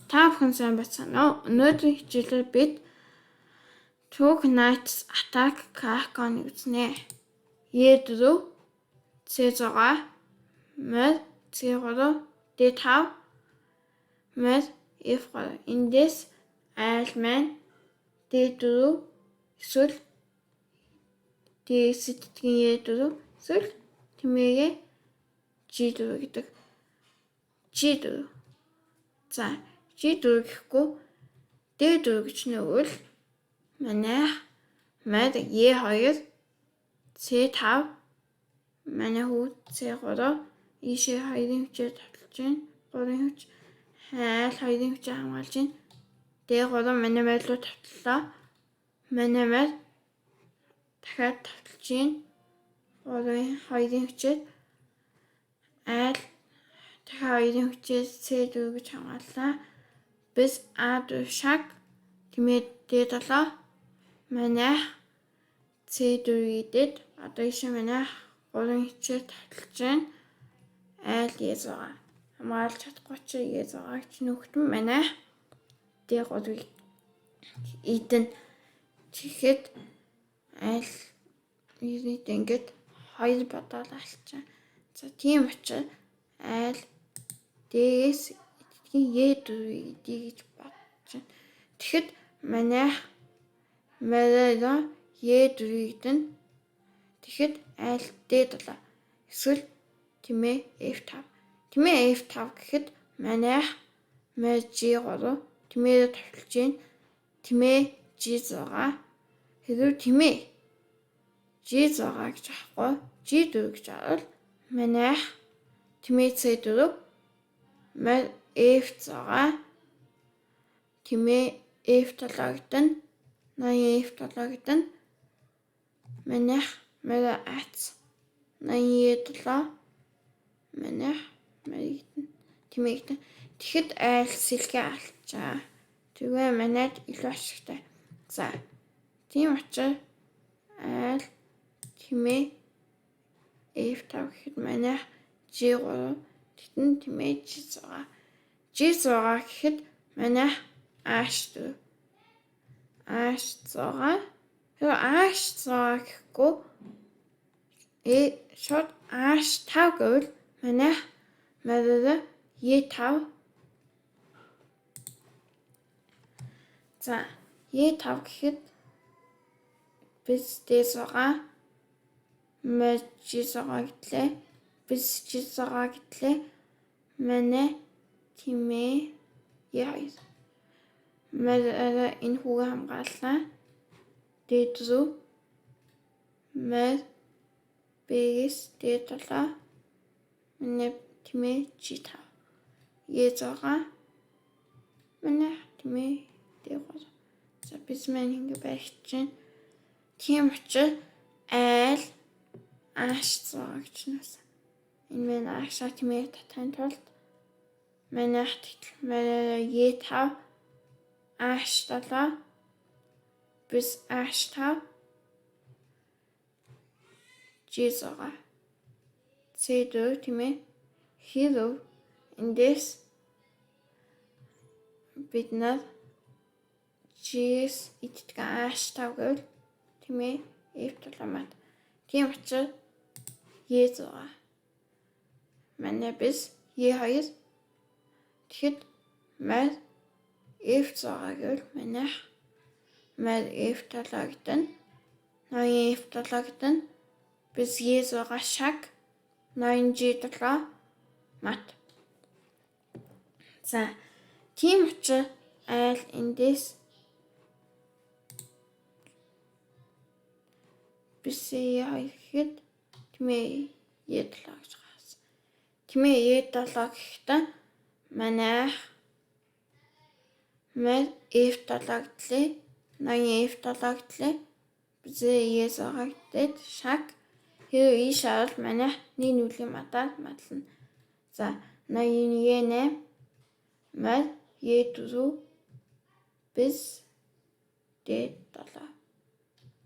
Та бүхэн сайн байцгаана уу? Өнөөдрийн хичээлээр бид Two Knights Attack Kraken үзнэ. E4, C6, морь C3, D5, морь F3. Эндээс айл маань D4 эсвэл D сэтгэгийн E4 эсвэл тэмээгээ G4 гэдэг. G4. За, G4 гэхгүй D4 гэж нөгөөл манайх мад E2, C5, манай хүү C3 ийшээ 2-ын хүчээр таталж байна. 3-ын хүч хайл 2-ын хүчээр хамгаалж байна. D3 манай морь руу тавтлаа. Манай морь дахиад тавталж байна. 3-ын 2-ын хүчээр айл дахиад 2-ын хүчээр C4 гэж хамгааллаа. Біз A4 шаг тэмээ D7 манайх C4 идээд одоо ийшээ манайх 3-ын хүчээр тавталж байна. Айл E6 хамгаалж чадахгүй ч E6 гэж нөхтөн манайх D3-ыг идэн. Тэгэхэд айл ерөнхийдөө ингээд хоёр бодоол алчаа. За, тийм учраас айл D-ээс эдгийн E4 идэ гэж бодож байна. Тэгэхэд манайх морайро E4 идэн. Тэгэхэд айл D7 эсвэл тэмээ F5. Тэмээ F5 гэхэд манайх морь G3 тэмээрээ товтолж байна. Тэмээ G6 хэрвээ тэмээ G6 гэж авахгүй G4 гэж авал манайх тэмээ C4 морь F6 тэмээ F7 гэдэг нь 80 F7 гэдэг нь манайх морь Ац 80 E7 манайх морь гэдэг тэмээ гэдэг. Тэгэхэд айл сэлгээ алчаа. Тэгээ манайд илүү ашигтай. За, тийм учраас айл тэмээ F5 гэхэд манайх G3 тэгтэн тэмээ G6. G6 гэхэд манайх H4. H6 тэр H6 гэхгүй шууд H5 гэвэл манайх морь E5. За, E5 гэхэд біз D6 морь G6 гэтлээ. Біз G6 гэтлээ. Манай тэмээ E2. Морь энэ хүүгээ хамгааллаа. D4 морь B-гээс D7 манай тэмээ G5. E6 манай тэмээ D3. За, біз маань ингэ баригдаж байна. Тийм учраас айл H6 гэж нэсэн. Энэ маань H тэмээ татахын тулд манайх тэгтэл манай E5 H7 біз H5 G6 C4 тэмээ. Хэрв эндээс бид нар G-с иддэг H5 гэвэл тэмээ F7 мат. Тийм учраас E6 манай біз E2. Тэгэхэд морь F6 гэвэл манайх морь F7 гэдэг нь 8 F7 гэдэг нь біз E6 шаг 8 G7 мат. За, тийм учраас айл эндээс біз E2 гэхэд тэмээ E7 гэж гарсан. Тэмээ E7 гэхдээ манайх морь F7 гэтлээ. 8 F7 гэтлээ. Біз E6 гэтэл шаг хэрвээ ийш авал манайх нэг нүглийн мадаар мадлана. За, 8 E8 морь E4 біз D7.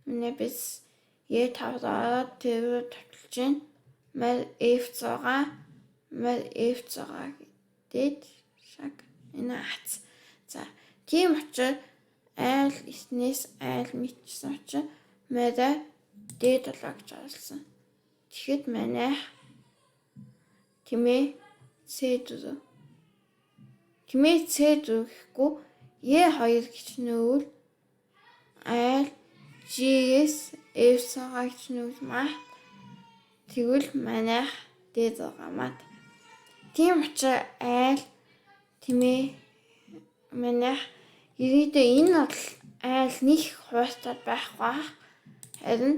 Манай біз E5 ороод тэрээр тавталж байна. Морь F6 морь F6 гэдэг шаг энэ ац. За, тийм учраас айл эснээс айл мэдчихсэн учраас морой D7 гэж оруулсан. Тэгэхэд манайх тэмээ C4. Тэмээ C4 гэхгүй E2 гэж нөөвөл айл G-с F6 гэж нөөвөл маа. Тэгвэл манайх D6 маад. Тийм учраас айл тэмээ манайх ерөнхийдөө энэ бол айл нэг хууртаар байхгүй. Харин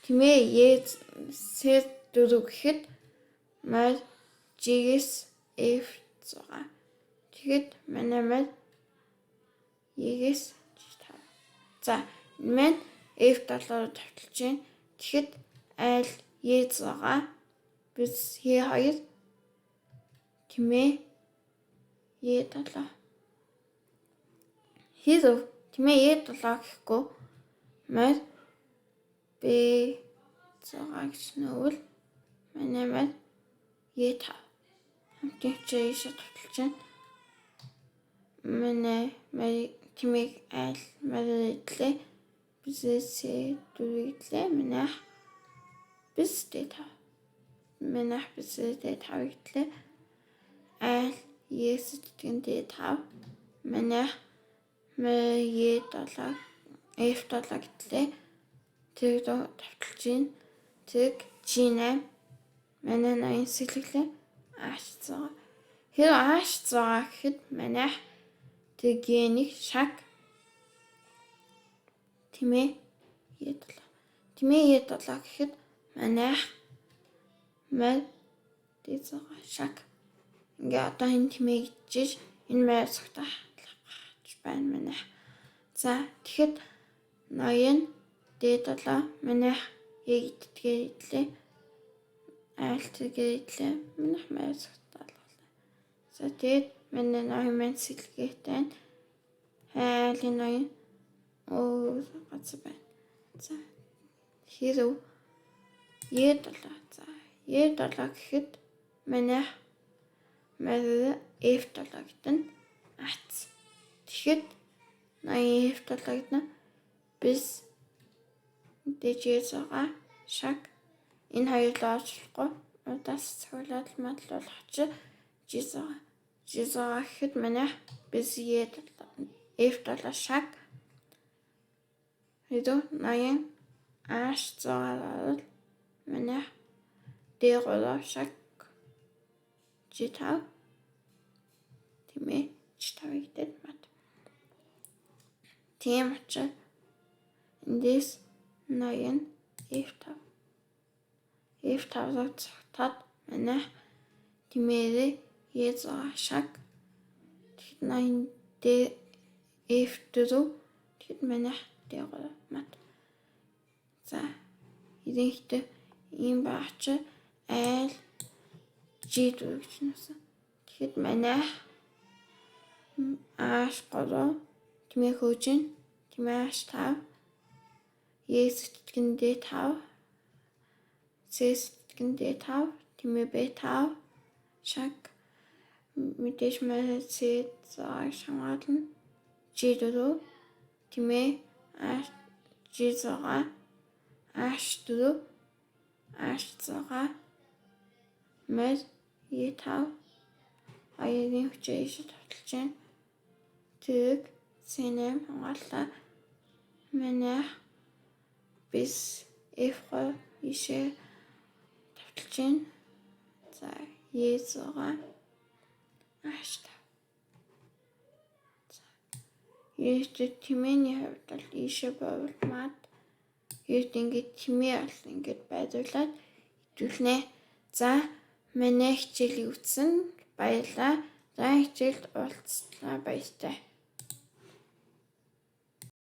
тэмээ E C4 гэхэд морь G-с F6. Тэгэхэд манай морь E-гээс G5. За, энэ маань F7-оор товтолж байна. Тэгэхэд айл E6 біз E2 тэмээ E7. Хэрв тэмээ E7 гэхгүй морь B6 гэж нөөвөл манай морь E5. Хамтын хүчээр ийшээ товтолж байна. Манай морь тэмээг айл морь идлээ. Біз C4 идлээ. Манайх біз D5. Манайх біз D5 идлээ. Айл E-с гэдэг нь D5. Манайх морь E7 F7 гэтлээ. Тэр тавталж байна. Тэг G8 манай ноён сэлэглээ. H6. Тэр H6 гэхэд манайх тэг G1 шаг тэмээ E7. Тэмээ E7 гэхэд манайх морь D6 шаг. Ингээ одоо энэ тэмээ идчихэж энэ морь цогтоо хааж байна манайх. За, тэгэхэд ноён D7 манайх E идтгээ идлээ. Айл тэгээ идлээ. Манайх морь цогтоо алгалаа. За, тэгээд манай ноён маань сэлгээтэй байна. Айлын ноён өөр газар байна. За, хэрв E7. За, E7 гэхэд манайх морь F7 гэдэг нь ац. Тэгэхэд ноён F7 гэдэг нь біз DJ6 шаг энэ хоёр л орчлохгүй удаас цохиулаад мадлуулах чи G6 G6 гэхэд манайх біз E F7 шаг хэдүү ноён H6 орвол манайх D3 шаг G5 тэмээ G5 гэдэг мат. Тийм учраас эндээс ноён F5 F5-ыг цогтоод манайх тэмээрээ E6 шаг тэгэхэд ноён D F4 тэгэхэд манайх D3 мат. За, ерөнхийдөө ийм байгаа чи айл G4 гэж насан. Тэгэхэд манайх H3 тэмээ хөөж гин тэмээ H5 E сэтгэн D5 C сэтгэн D5 тэмээ B5 шаг мэдээж морь C 6 шамгаална G4 тэмээ G6 H4 H6 морь E5 хоёрын хүчээр ийшээ товтолж байна. Тэг C8 хамгааллаа. Манайх біз F3 ийшээ товтолж байна. За, E6 H5. За, ерөөсөө тэмээний хувьд бол ийшээ байвал мад ерд ингээд тэмээ бол ингээд байруулад идүүлнэ. За, манай хичээлийг үзсэн баярлалаа. За, хичээлд уулзлаа, баяртай.